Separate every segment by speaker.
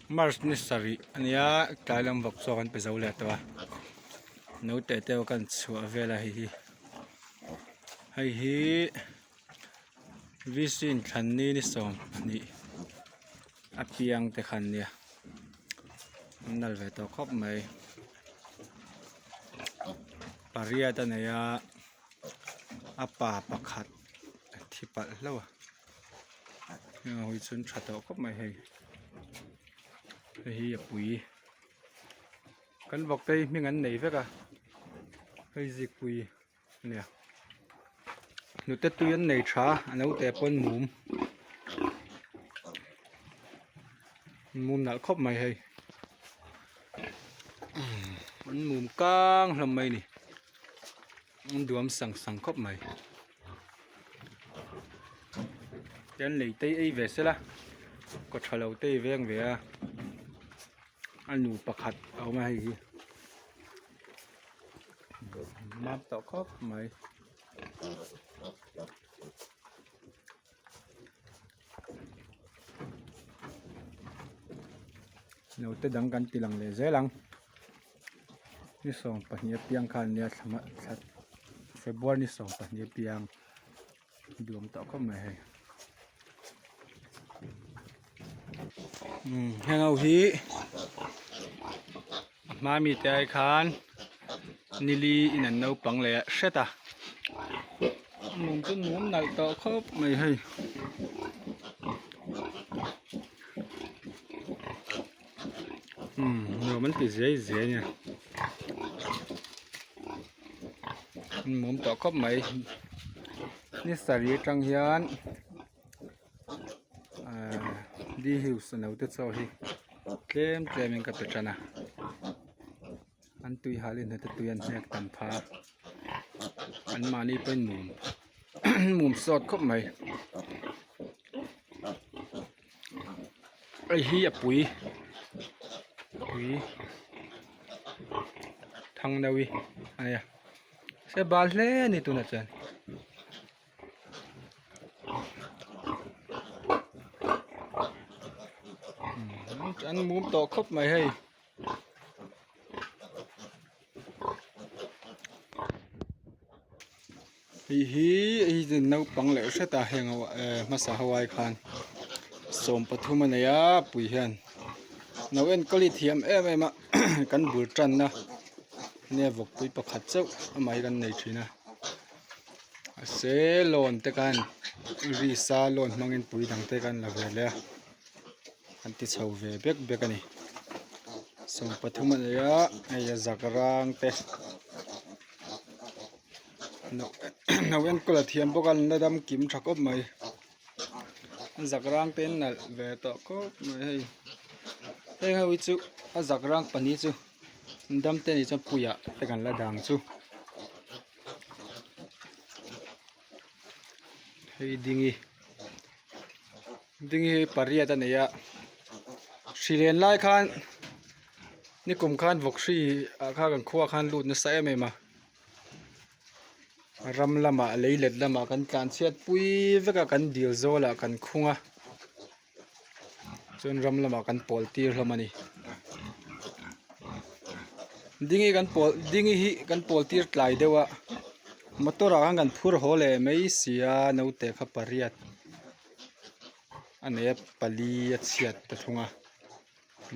Speaker 1: March ni sarih a nia tlai lam vawk chaw kan pe zo leh tawh a naute te pawh kan chhuah vel a hei hi hei hi v c inthlan ni ni 20 apiang te kha an nia an nal ve tawh khawp mai pariat a nei a a pa pakhat a thi palh hlauh a heng ho hi chu an tha tawh khawp mai hei hei hi a pui kan vawk te hi hming an nei vek a hei zikpui a nia hnute tui an nei tha a naute pawn mum mum nalh khawp mai hei an mum kang hlawm mai a ni an duam sang sang khawp mai. Tian lei te ei ve sela kaw tha lo te veng ve a a nu pakhat a awm a hei hi mam tawh khawp mai. Naute dang kan ti lang leh zel ang ni 12 apiang khan nia thla February ni 12 apiang duam tawh khawp mai hei umm heng ho hi a hma mi te ai khan nili in an naupang leh hret a mum chu mum nalh tawh khawp mai hei. Umm nuam an ti zai zai a nia an mum tawh khawp mai ni sarih atang hian ahh di hills a naute chaw hi tlem tlem in ka pe tan a an tui hal in hnute tui an hnek tam phah a an mahni pawhin mum mum sawt khawp mai hei hi a pui pui thang deuh hi a nia se bal hle a ni tunah chuan. An mum tawh khawp mai hei. Hei hi hei naupang leh hret a heng ho eh hmasa ho ai khan 13 a nei a pui hian no enkawl hi thiam em em a kan bul tanna nia vawkpui pakhat chauh amah hi kan nei thin a. Mahse lawn te khan risa lawn hmangin pui dang te khan la ve leh a an ti chho ve bek bek a ni 13 a nei a hei a zak rang te no enkawl a thiam bawk a an la dam kim tha khawp mai a zak rang te an nalh ve tawh khawp mai hei heng ho hi chu a zak rang pahnih chu an dam te anih chuan puiah te kan la dang chu. Hei dingi dingi hi pariat a nei a hri len lai khan nikum khan vawk hri ah khan kan khua khan lut nasa em em a ram lamah leilet lamah kan tlan chhiat pui vek a kan dil zawl ah kan khung a. Chuan ram lamah kan pawl tir hlawm a ni dingi kan pawl dingi hi kan pawl tir tlai deuh a motor ah khan kan phur haw leh mai si a naute kha pariat a nei a pali a chhiat ta thung a.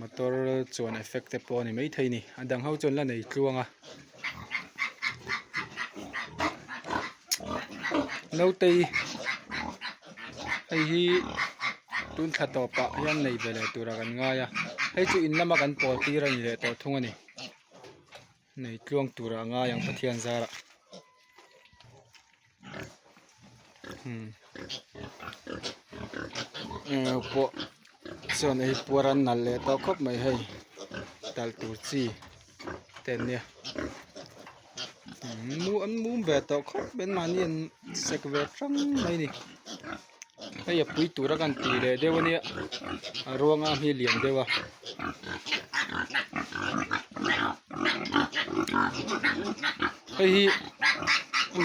Speaker 1: Motor chuan effect te pawh a ni maithei a ni a dang ho chuan la nei tluang a nautei hei hi tun thla tawpah hian nei ve leh turah kan ngai a hei chu in lama kan pawl tir a ni leh tawh thung a ni nei tluang turah a ngai ang Pathian zarah. Pawh chuan ei puar an nalh leh tawh khawp mai hei talh tur chi te an nia an mum ve tawh khawp mai mahni an sek ve tang mai a ni hei a pui tura kan tih leh deuh a nia a ruanga hi a lian deuh a. Hei hi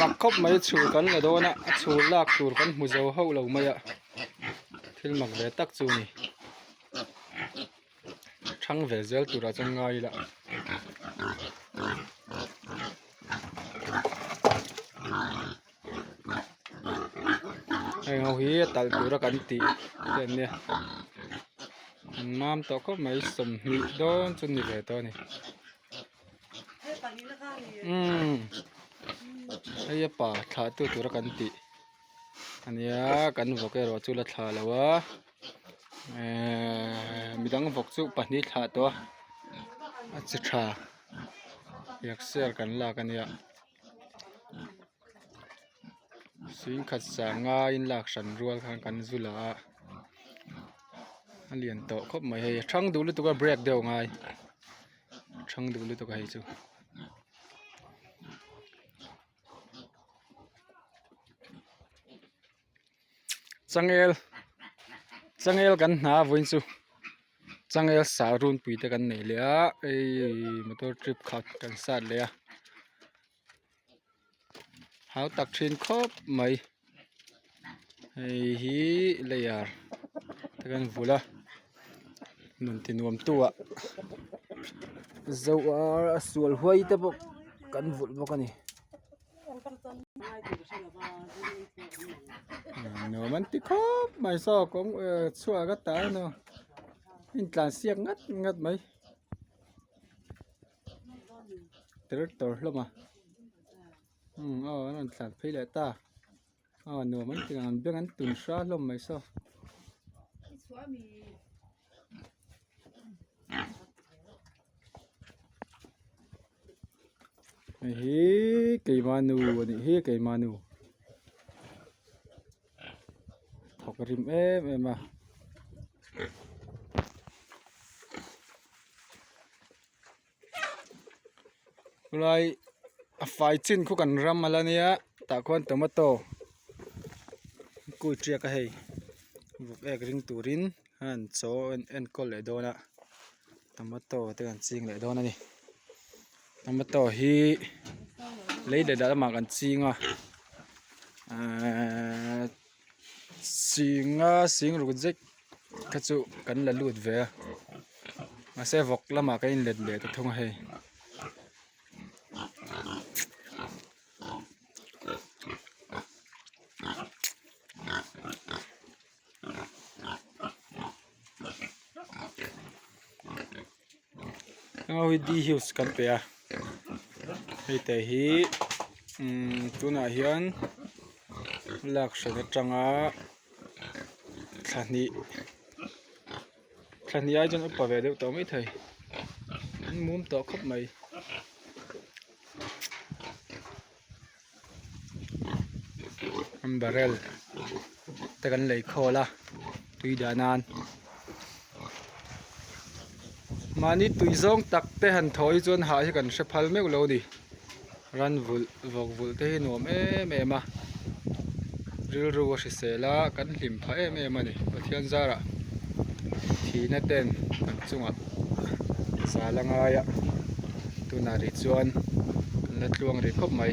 Speaker 1: mak khawp mai chhul kan la dawn a a chhul lak tur kan hmu zo hauh lo mai a thil mak ve tak chu a ni. Thang ve zel turah chuan ngai ila. Heng ho hi a talh tura kan tih te an nia an mam tawh khawp mai 20 dawn chu ni ve tawh a ni umm hei a pa thlah tu tura kan tih a nia kan vawk erawh chu la thlah lo a ehh midang vawk chu pahnih thlah tawh a a chi tha exer kan lak a nia. Singkhat sanga inlak hran rual khan kan zu la a a lian tawh khawp mai hei a thang duh lutuk a break deuh a ngai a thang duh lutuk a hei chu. Changel changel kan hna vawiin chu changel sah runpui te kan nei leh a hei motor trip khat kan sat leh a hau tak thin khawp mai hei hi layer te kan vulh a nun ti nuam tu ah zo a sual huai te pawh kan vulh bawk a ni. Nuam an ti khawp mai saw kawng chhuak a ta emaw intlan siak ngat ngat mai tractor hlawm a umm aw an rawn tlan phei leh ta aw nuam an ti ang beng an tun hra hlawm mai saw. Hei hi keimah nu a nih hi keimah nu thawk rim em em a khulai a fai chin khu kan ram a la nia tah khuan tomato kul tiak a hei vawk ek ring turin a han chaw a enkawl leh dawn a tomato te kan ching leh dawn a ni tomato hi lei leh lamah kan ching a ehh singa sing ruk zet kha chu kan la lut ve a mahse vawk lamah kan inlet leh ta thung a hei. D hills kan pe a hei te hi umm tunah hian lak hran atanga thla hnih thla hnih ai chuan upa ve deuh tawh maithei an mum tawh khawp mai. Barrel te kan lei khawl a tui dah nan mahni tui zawng tak te han thaw hi chuan hah hi kan hre phal meuh lo a ni ran vulh vawk vulh te hi nuam em em a rilru a hrisel a kan hlim phah em em a ni Pathian zarah thihna ten kan chungah zal a ngai a tunah rih chuan an la tluang rih khawp mai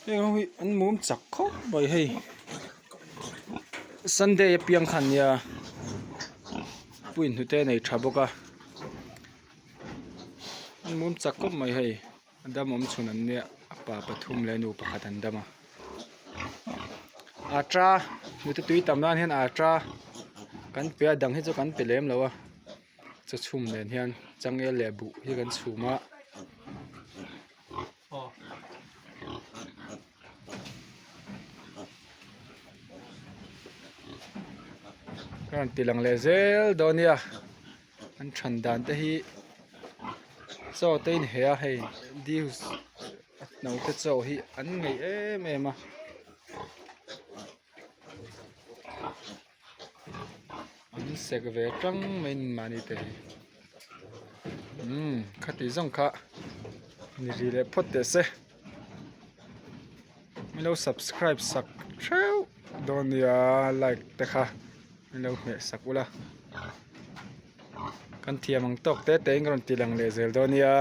Speaker 1: heng ho hi an mum chak khawp mai hei sunday apiang khan nia puin hnute a nei tha bawk a an mum chak khawp mai hei a dam awm chhun an nia a pa pathum leh nu pakhat an dam a ata hnute tui tam nan hian ata kan pe a dang hi chu kan pe lem lo a chaw chhum nen hian changel leh buh hi kan chhum a. Ka rawn ti lang leh zel dawn nia an than dan te hi chaw te in heh a hei dews naute chaw hi an ngeih em em a. An sek ve tang mai a ni mahni te hi umm khati zawng kha ni ri leh phawt teh se min lo subscribe sak theuh dawn nia like te kha min lo hmeh sak ula kan thiam ang tawk te te in ka rawn ti lang leh zel dawn nia.